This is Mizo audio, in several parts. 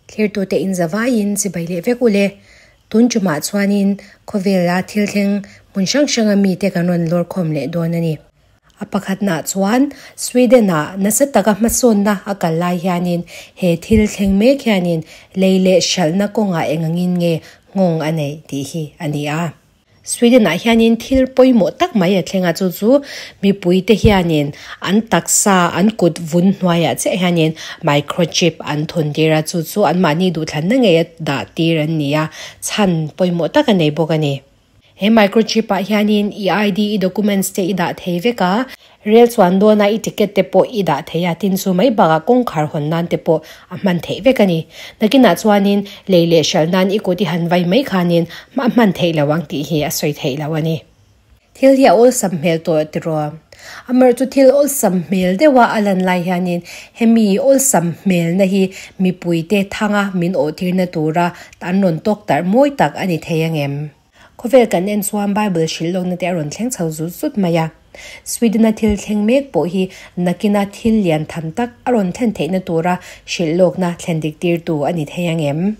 Thlirtute in zavaiin chibai leh vek ule. Tun tumah chuanin khawvela thil thleng hmun hrang hranga mite kan rawn lawr khawm leh dawn a ni. A pakhatnaah chuan Sweden-ah nasa taka hmasawnna a kal lai hianin he thil thleng mek hianin lei leh hralhna kawngah eng angin nge nghawng a neih tih hi a ni a. Sweden-ah hianin thil pawimawh tak mai a thleng a, chu chu mipuite hianin an taksa an kut vun hnuaiah chiah hianin microchip an thun tir a, chu chu anmahni duhthlanna ngei a dah tir an ni a, chhan pawimawh tak a nei bawk a ni. He microchip ah hianin i ID, i documents te i dah thei vek a, rel chuan dawna i ticket te pawh i dah thei a, tin chu mai bakah kawngkhar hawn nan te pawh a hman theih vek a ni. Nakinah chuanin lei leh hralh nan i kut i han vai mai khanin a hman theih lo ang tih hi a sawi theih lo a ni. Thil hi a awlsam hmel tawh tiraw? Amaherawh chu thil awlsam hmel deuha a lan lai hianin hemi awlsam hmelna hi mipuite thanga min awhtirna tura an rawn tawk tarh mawi tak a ni thei angem? Khawvel kan en chuan Bible hrilh lawkna te a rawn thleng chho zut zut mai a. Sweden-a thil thleng mek pawh hi nakina thil lian tham tak a rawn thlen theihna tura hrilh lawkna thlen dik tirtu a ni thei angem?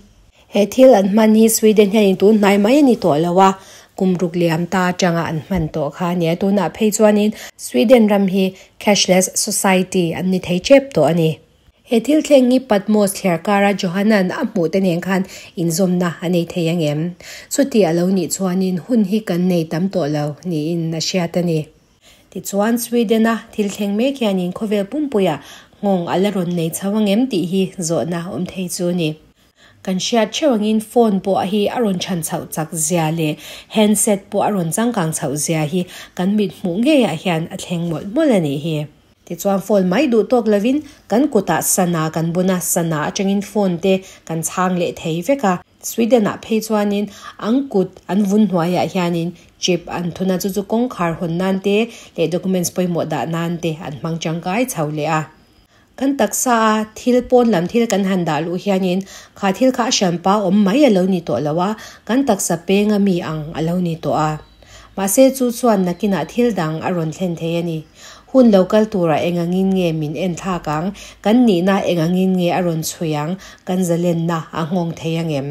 He thil an hman hi Sweden hianin tun hnai mai a ni tawh lo a, kum ruk liam ta atanga an hman tawh kha a nia. Tunah phei chuanin Sweden ram hi cashless society an ni thei tep tawh a ni. He thil thleng hi Patmos thliarkara Johanan a hmuh te nen khan inzawmna a nei thei angem? Chuti a lo nih chuanin hun hi kan nei tam tawh lo niin a hriat a ni. Tichuan Sweden-a thil thleng mek hianin khawvel pumpuiah nghawng a la rawn nei chho angem tih hi zawhna awm thei chu a ni. Kan hriat theuh angin phone pawh hi a rawn chhan chhoh chak zia leh handset pawh a rawn changkang chhoh zia hi kan mit hmuh ngeiah hian a thleng mawlh mawlh a nih hi. Tichuan phone mai duh tawk lovin kan kutah sana kan bun a, sana atangin phone te kan chhang leh thei vek a. Sweden-ah phei chuanin an kut an vun hnuaiah hianin chip an thun a, chu chu kawngkhar hawn nan te leh documents pawimawh dah nan te an hmang tangkai chho leh a. Kan taksa a thil pawn lam thil kan han dah luh hianin kha thil kha a hranpa awm mai a lo ni tawh lo a, kan taksa penga mi ang a lo ni tawh a. Mahse chu chuan nakinah thil dang a rawn thlen thei a ni. Hun lo kal turah eng angin nge min en thlak ang, kan nihna eng angin nge a rawn chhui ang, kan zalenna a nghawng thei angem?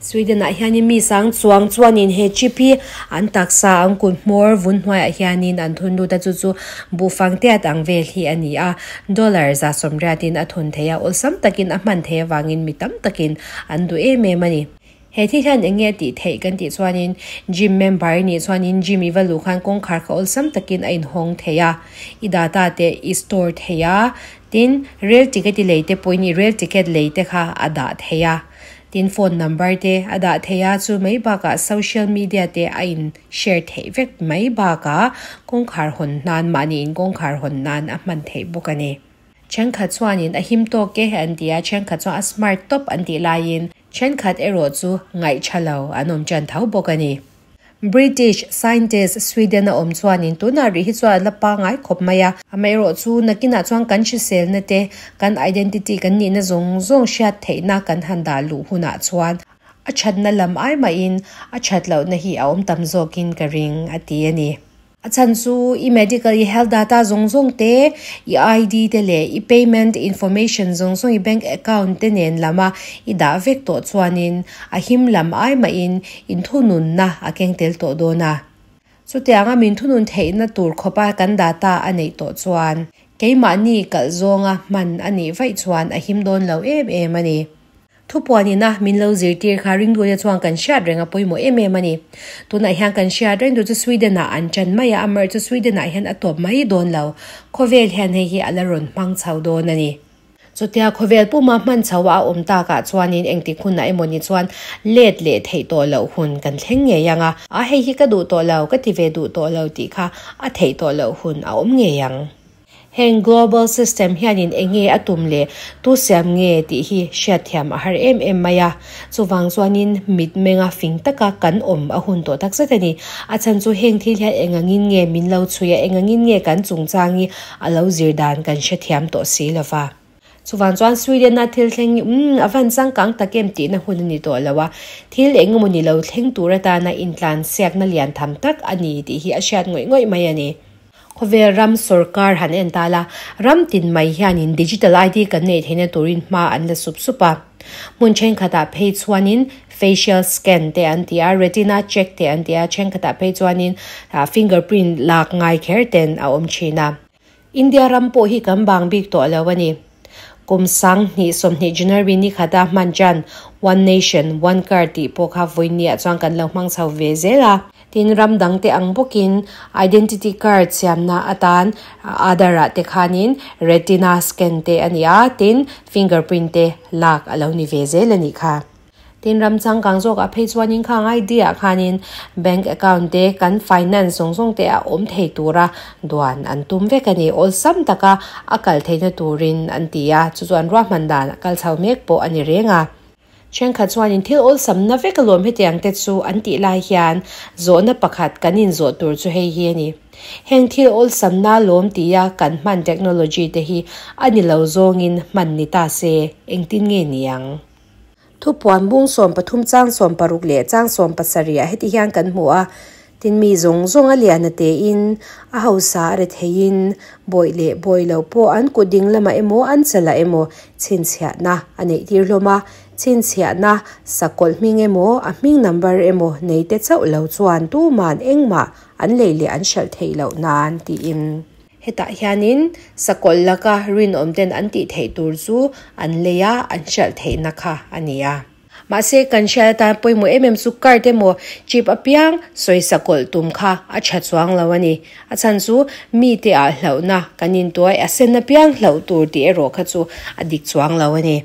Sweden-ah hianin mi sang chuang chuanin he chip hi an taksa an kut hmawr vun hnuaiah hianin an thun lut a, chu chu buhfang tiat ang vel hi a ni a, dollar 180in a thun thei a, awlsam takin a hman thei avangin mi tam takin an duh em em a ni. He thil hian eng nge a tih theih kan tih chuanin gym member i nih chuanin gym i va luh khan kawngkhar kha awlsam takin a inhawng thei a, i data te i store thei a, tin rail ticket i lei te pawhin i rail ticket lei te kha a dah thei a. Tin phone number te a dah thei a, chu mai bakah social media te a in share theih vek mai bakah kawngkhar hawn nan mahni in kawngkhar hawn nan a hman theih bawk a ni. Thenkhat chuanin a him tawk e an ti a, thenkhat chuan a smart tawp an tih laiin thenkhat erawh chu ngaihtha lo an awm tan tho bawk a ni. British scientist Sweden a awm chuanin tunah rih hi chuan a la pangngai khawp mai a. Amaherawh chu nakinah chuan kan hriselna te, kan identity kan nihna zawng zawng hriat theihna kan han dah luh hunah chuan a thatna lam ai mahin a that lohna hi a awm tam zawkin ka ring, a ti a ni. A chhan chu i medical, i health data zawng zawng te, i ID te leh i payment information zawng zawng i bank account te nen lama i dah vek tawh chuanin a him lam ai mahin inthununna a keng tel tawh dawn a. Chutianga min thunun theihna tur khawpa kan data a neih tawh chuan keimahni kalh zawnga hman a nih vaih chuan a him dawn lo em em a ni. Thupuanina min lo zirtir kha ringduaina chuan kan hriat reng a pawimawh em em a ni. Tunah hian kan hriat reng tur chu Sweden-ah an ṭan mai a, amaherawh chu Sweden-ah hian a tawp mai dawn lo. Khawvel hian hei hi a la rawn hmang chho dawn a ni. Chutia khawvel puma hman chho a awm takah chuanin engtik hunah emaw ni chuan let leh theih tawh loh hun kan thleng ngei ang a. A hei hi ka duh tawh lo, ka ti ve duh tawh lo tih kha a theih tawh loh hun a awm ngei ang. Heng global system hianin eng nge a tum leh tu siam nge tih hi hriatthiam a har em em mai a. Chuvang chuanin mit menga fing taka kan awm a hun tawh takzet a ni. A chhan chu heng thil hian eng angin nge min lo chhui a, eng angin nge kan chungchang hi a lo zir dan kan hrethiam tawh si lova. Chuvang chuan Sweden-a thil thleng hi umm a van changkang tak em tihna hun a ni tawh lo a, thil eng emaw ni lo thleng tur atana intlansiakna lian tham tak a ni tih hi a hriat ngawih ngawih mai a ni. Khawvel ram sawrkar han en ta la, ram tin mai hianin digital ID kan neih theihna turin hma an la sup sup a. Hmun thenkhatah phei chuanin facial scan te an ti a, retina check te an ti a, thenkhatah phei chuanin fingerprint lak ngai kher ten a awm thin a. India ram pawh hi kan bang bik tawh lo a ni. Kum 2020 January ni khata hman chan One Nation, One Card tih pawh kha vawinia chuan kan lo hmang chho ve zel a. Tin ram dang te ang bawkin identity card siamna atan Aadhaar ah te khanin retina scan te a ni a, tin fingerprint te lak a lo ni ve zel a nih kha. Tin ram changkang zawkah phei chuanin khang ID ah khanin bank account te kan finance zawng zawng te a awm thei tura duan an tum vek a ni. Awlsam taka a kal theihna turin an ti a, chu chuan ruahman dan a kal chho mek pawh a ni reng a. Thenkhat chuanin thil awlsamna vek alawm hetiang te chu an tih lai hian zawhna pakhat kan inzawh tur chu hei hi a ni. Heng thil awlsamna lawm tia kan hman technology te hi a ni lo zawngin hman ni ta se, engtin nge ni ang? Thupuan bung 13 chang 16 leh chang 17 ah heti hian kan hmu a, tin mi zawng zawng a lian a tein, a hausa a retheiin, bawih leh bawih lo pawh an kut ding lamah emaw an chalah emaw chhinchhiahna a neih tir hlawm a, chhinchhiahna sakawlh hming emaw a hming number emaw nei te chauh lo chuan tuman engmah an lei leh an hralh theih loh nan tiin. Hetah hianin sakawlh laka rinawm ten an tih theih tur chu an lei a, an hralh theihna kha a ni a. Mahse, kan hriat atan pawimawh em em chu card emaw chip apiang sawi sakawlh tum kha a tha chuang lo a ni. A chhan chu mite ah hlauhna kan intuai a sen apiang hlauh tur tih erawh kha chu a dik chuang lo a ni.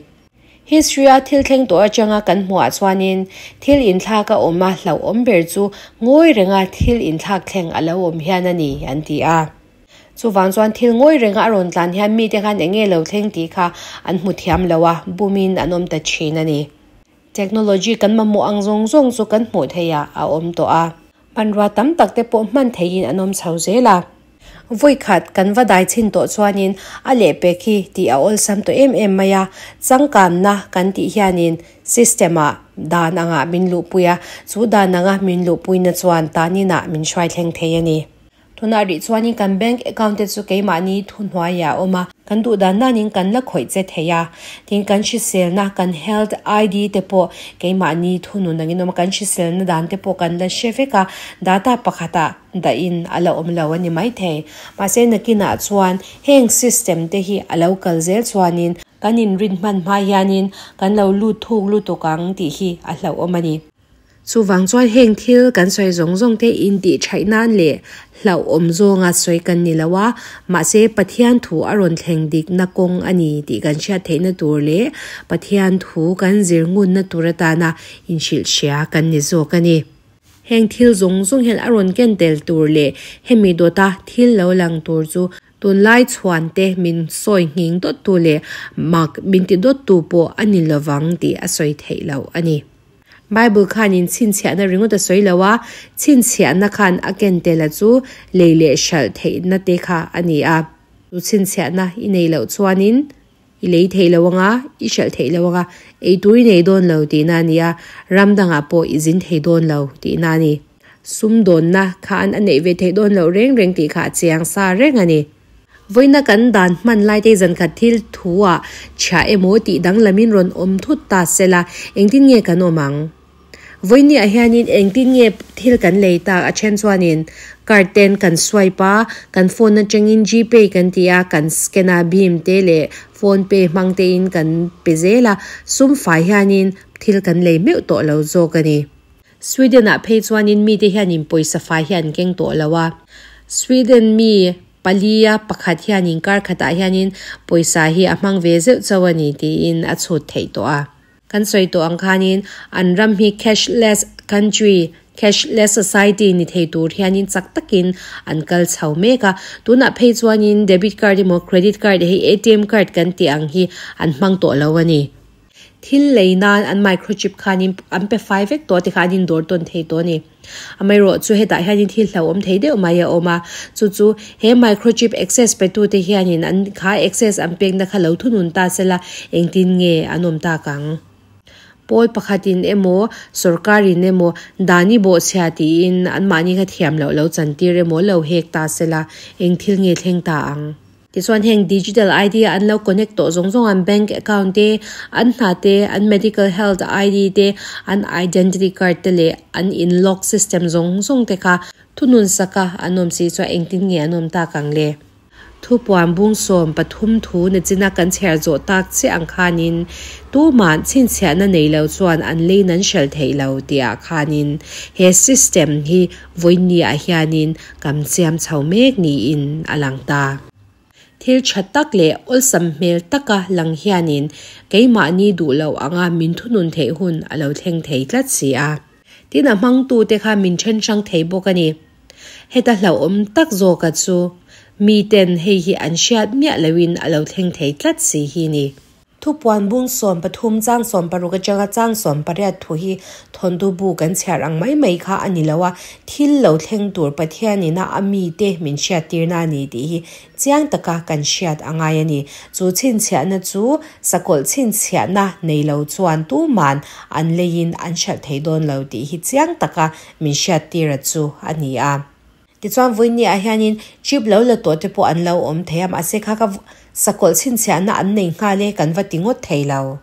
History-a thil thleng tawh atanga kan hmuhah chuanin thil inthlak a awm a hlauhawm ber chu ngawi renga thil inthlak thleng a lo awm hian a ni, an ti a. Chuvang chuan thil ngawi renga a rawn tlan hian mite khan eng nge lo thleng tih kha an hmu thiam lo a, bumin an awm ta thin a ni. Technology kan mamawh ang zawng zawng chu kan hmuh theihah a awm tawh a. Hmanrua tam tak te pawh hman theihin an awm chho zel a. Vawi khat kan va dai chhin tawh chuanin a lehpek hi tih a awlsam tawh em em mai a, changkanna kan tih hianin system ah dan angah min luhpui a, chu dan anga min luhpuina chuan taninah min hruai thleng thei a ni. Tunah rih chuanin kan bank account te chu keimahni thuhnuaiah a awm a, kan duh dan danin kan la khawih che thei a. Tin, kan hriselna, kan health ID te pawh keimahni thunun angin awm a, kan hriselna dan te pawh kan la hre vek a, data pakhatah dahin a la awm lo a ni maithei. Mahse, nakinah chuan heng system te hi a lo kal zel chuanin kan inrin hman hma hianin kan lo lut thuk lutuk ang tih hi a hlauhawm a ni. Chuvang chuan heng thil kan sawi zawng zawng te intih thaih nan leh hlauhawm zawnga sawi kan ni lo a, mahse Pathian thu a rawn thleng dikna kawng a ni tih kan hriat theihna tur leh Pathian thu kan zir ngunna tur atana inhrilh hria kan ni zawk a ni. Heng thil zawng zawng hian a rawn ken tel tur leh hemi dawta thil lo lang tur chu tunlai chhuan te min sawi nghing dawttu leh mak min ti dawttu pawh a ni lovang tih a sawi theih loh a ni. Bible khanin chhinchhiahna ringawt a sawi lo a, chhinchhiahna khan a ken tel a chu lei leh hralh theihna te kha a ni a. Chu chhinchhiahna i nei loh chuanin i lei thei lo anga, i hralh theih lo anga, ei tur i nei dawn lo tihna a ni a, ram dangah pawh i zin thei dawn lo tihna a ni. Sumdawnna khan a neih ve theih dawn loh reng reng tih kha a chiang sa reng a ni. Vawiina kan dan hman lai te zankhat thil thu ah chhia emaw tih danglamin rawn awm thut ta sela, engtin nge kan awm ang? Vawiini ah hianin engtin nge thil kan lei tak? A then chuanin card ten kan swipe a, kan phone atangin gpay kan ti a, kan scan a, bhim te leh phone pay hmang tein kan pe zel a, sum fai hianin thil kan lei meuh tawh lo zawk a ni. Sweden ah phei chuanin mite hianin pawisa fai hi an keng tawh lo a, Sweden mi Palia pakhat hianin kar khatah hianin pawisa hi a hmang ve zeuh chauh a ni tiin a chhut theih tawh a. Kan sawi tawh ang khanin an ram hi cashless country, cashless society ni thei tur hianin chak takin an kal chho mek a. Tunah phei chuanin debit card emaw credit card hei ATM card kan tih ang hi an hmang tawh lo a ni. Thil lei nan an microchip khanin an pe fai vek tawh tikha an indawr tawn thei tawh a ni. Amaherawh chu hetah hianin thil hlauhawm thei deuh mai a awm a, chu chu he microchip access petute hianin an kha access an pekna kha lo thunun ta sela engtin nge an awm tak ang? Pawl pakhatin emaw, sawrkarin emaw dan i bawhchhia tiin anmahni kha thiam loh lo chantir emaw lo hek ta sela, eng thil nge thleng ta ang? Tichuan heng digital ID a an lo connect tawh zawng zawng an bank account te, an hna te, an medical health ID te, an identity card te leh an in lock system zawng zawng te kha thunun saka an awm si chuan engtin nge an awm tak ang le? Thupuan bung 13 thu nachina kan chhiar zawh tak chiah ang khanin tuma'n chhinchhiahna nei lo chuan an leiin an hralh theih lo tihah khanin he system hi vawiinniah hianin kam chiam chho mek niin a lang ta. Thil tha tak leh awlsam hmel taka lang hianin keimahni duh loh anga min thunun theih hun a lo thleng thei tlat si a. Tin a hmangtute kha min then hrang thei bawk a ni. Heta hlauhawm tak zawka chu miten hei hi an hriat miah loin a lo thleng thei tlat si hi ni. Thupuan bung 13 chang 16 atanga chang 18 thu hi thawnthu bu kan chhiar ang mai mai kha a ni lo a, thil lo thleng tur Pathianina a mite min hriattirna a ni tih hi chiang taka kan hriat a ngai a ni. Chu chhinchhiahna chu sakawlh chhinchhiahna nei lo chuan tuman an leiin an hralh thei dawn lo tih hi chiang taka min hriattira chu a ni a. Tichuan vawiinniah hianin chip lo la tawh te pawh an lo awm thei a, mahse kha ka sakawlh chhinchhiahna an nei nghal e kan va ti ngawt thei lo.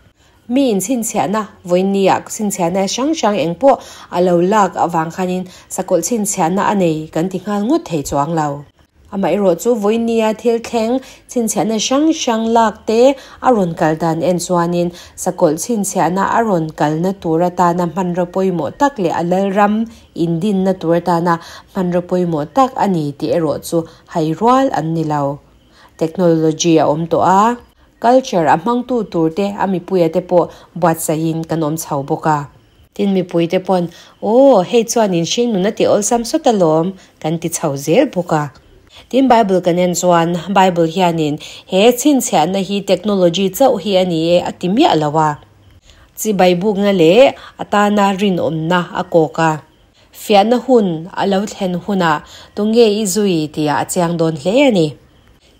Mi in chhinchhiahna, vawiinniah chhinchhiahna hrang hrang eng pawh a lo lak avang khanin sakawlh chhinchhiahna a nei kan ti nghal ngawt thei chuang lo. Amaherawh chu vawiinnia thil thleng chhinchhiahna hrang hrang lak te a rawn kal dan en chuanin sakawlh chhinchhiahna a rawn kalna tur atana hmanraw pawimawh tak leh a lalram indinna tur atana hmanraw pawimawh tak a ni tih erawh chu hai rual an ni lo. Technology a awm tawh a, culture a hmangtu tur te a mipuia te pawh buatsaihin kan awm chho bawk a. Tin mipuite pawn, Aw, hei chuan in hringnun a ti awlsam sawt alawm, kan ti chho zel bawk a. Tin Bible kan en chuan, Bible hianin he chhinchhiahna hi technology chauh hi a ni e a ti miah lo a. Chibai bukna leh a tana rinawmna a kawk a. Fiahna hun a lo thlen hunah tunge i zui tihah a chiang dawn hle a ni.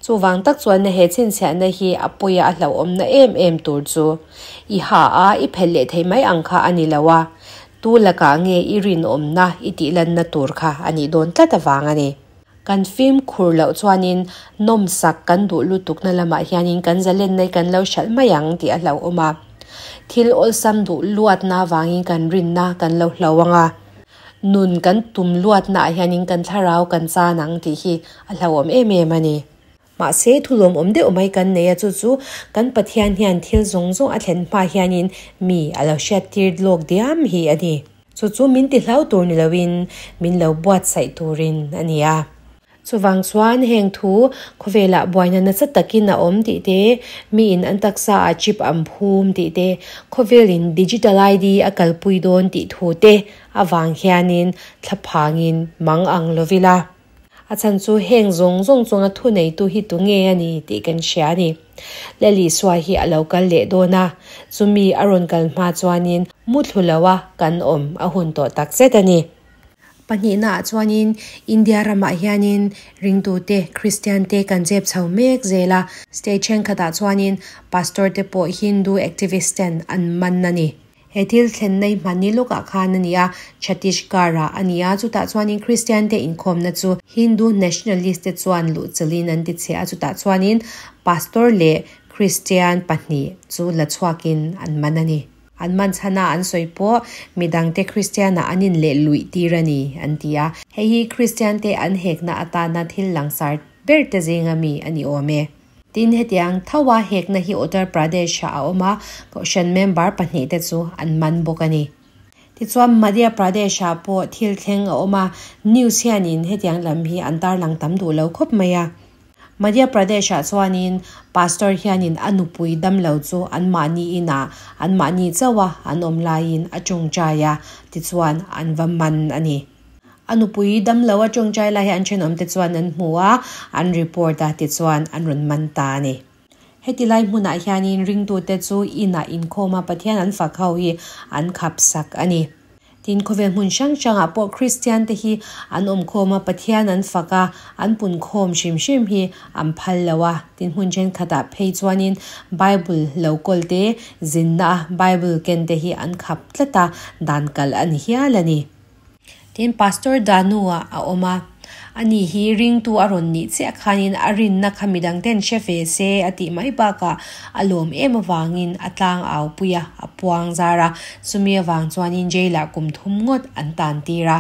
Chuvang tak chuan he chhinchhiahna hi a pawi a a hlauhawmna em em tur chu i ha a i phelh leh thei mai ang kha a ni lo a, tu lakah nge i rinawmna i tihlanna tur kha a nih dawn tlat avang a ni. Kan fimkhur loh chuanin nawmsak kan duh lutukna lamah hianin kan zalenna hi kan lo hralh mai ang tih a hlauhawm a. Thil awlsam duh luatna avangin kan rinna kan lo hlo ang a. Nun kan tum luatnaah hianin kan thlarau kan chan ang tih hi a hlauhawm em em a ni. Mahse, thulawmawm deuh mai kan nei a, chu chu kan Pathian hian thil zawng zawng a thlen hma hianin mi a lo hriattir lawk diam hi a ni. Chu chu min ti hlau tur ni loin min lo buatsaih turin a ni a. Chuvang chuan heng thu khawvelah buaina nasa takin a awm tih te, miin an taksa ah chip an phum tih te, khawvelin digital ID a kalpui dawn tih thu te avang hianin thlaphangin mang ang lovila. A chhan chu heng zawng zawng chunga thuneitu hi tunge a ni tih kan hria a ni. Lalisua hi a lo kal leh dawn a, chumi a rawn kal hma chuanin muthlu loa kan awm a hun tawh takzet a ni. Pahnihnaah chuanin India ramah hianin ringtute, Kristiante kan zep chho mek zel a. State thenkhatah chuanin Pastor te pawh Hindu activist ten an man a ni. He thil thlenna hi hmanni lawkah khan a ni a, Chhattisgarh ah a ni a, chutah chuanin Kristiante inkhawmna chu Hindu nationalist te chuan luhchilhin an ti chhe a, chutah chuanin Pastor leh Kristian pahnih chu la chhuakin an man a ni. An man chhana an sawi pawh midangte Kristianah an in leh luih tir a ni, an ti a. Hei hi Kristiante an hekna atana thil langsar ber te zinga mi a ni awm e. Tin, hetiang tho a hekna hi Uttar Pradesh-ah a awm a, Kohhran member pahnihte chu an man bawk a ni. Tichuan, Madhya Pradesh-ah pawh thil thleng a awm a, news hianin hetiang lam hi an tarlang tam duh lo khawp mai a. Madhya Pradesh-ah chuanin Pastor hianin a nupui damlo chu anmahni inah anmahni chauha an awm laiin a tawngtai a, tichuan an va man a ni. A nupui damlo a tawngtai lai hi an thenawmte chuan an hmu a, an report a, tichuan an rawn man ta a ni. Heti lai hmunah hianin ringtute chu inah inkhawma Pathian an fak ho hi an khapsak a ni. Tin, khawvel hmun hrang hrangah pawh Kristian te hi an awmkhawm a, Pathian an fak a, an punkhawm hrim hrim hi an phal lo a. Tin, hmun thenkhatah phei chuanin Bible lo kawl te, zinna a Bible ken te hi an khap tlat a, dan kalh a ni hial a ni. Tin, Pastor Danu-a a awm a, ani hi ringtu a rawn nih chiah khanin a rinna kha midang ten hre ve se a tih mai bakah a lawm em avangin a tlang au pui a, a puang zar a, chumi avang chuanin jail-ah kum thum ngawt an tan tir a.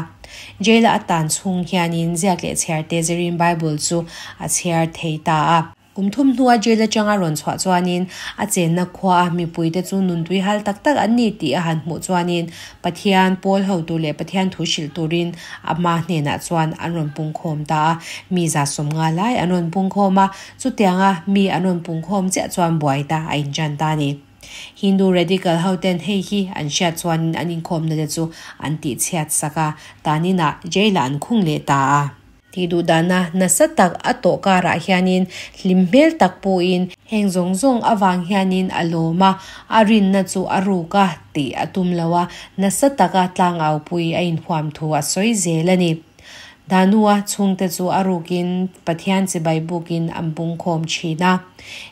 Jail-a a tan chhung hianin ziak leh chhiar te zirin Bible chu a chhiar thei ta a. Kum thum hnua jail atanga rawn chhuah chuanin a chenna khua a mipuite chu nuntui hal tak tak an ni tih a han hmuh chuanin Pathian pawl hotu leh Pathian thu hrilh turin ama hnenah chuan an rawn pungkhawm ta a. Mi za 50 lai an rawn pungkhawm a, chutianga mi an rawn pungkhawm chiah chuan buai ta a intan ta a ni. Hindu radical hoten hei hi an hriat chuanin an inkhawmna te chu an tihchhiat sak a, taninah jail-ah an khung leh ta a. Tih duh dana nasa tak a tawh karah hianin hlim hmel tak pawhin heng zawng zawng avang hianin a lawm a, a rinna chu a ruk a tih a tum lo a, nasa taka tlangaupui a inhuam thu a sawi zel a ni. Danu-a chhungte chu a rukin Pathian chibai bukin an pungkhawm thin a.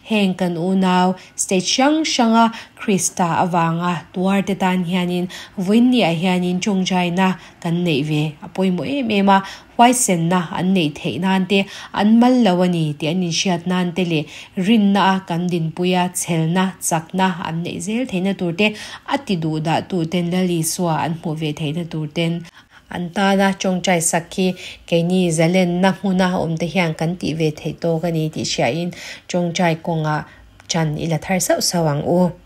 Heng kan unau State hrang hranga Krista avanga tuarte tan hianin vawiinniah hianin tawngtaina kan neih ve a pawimawh em em a, huaisenna an neih theih nan te, an mal lo a ni tih an inhriat nan te leh rinna a kan dinpui a chhelna, chakna an neih zel theihna tur te, a ti duh dah tu ten Lal Isua an hmuh ve theihna tur ten an tana tawngtai sak hi keini zalenna hmuna awm te hian kan tih ve theih tawk a ni tih hriain tawngtai kawngah chan i la thar sauh sauh ang u.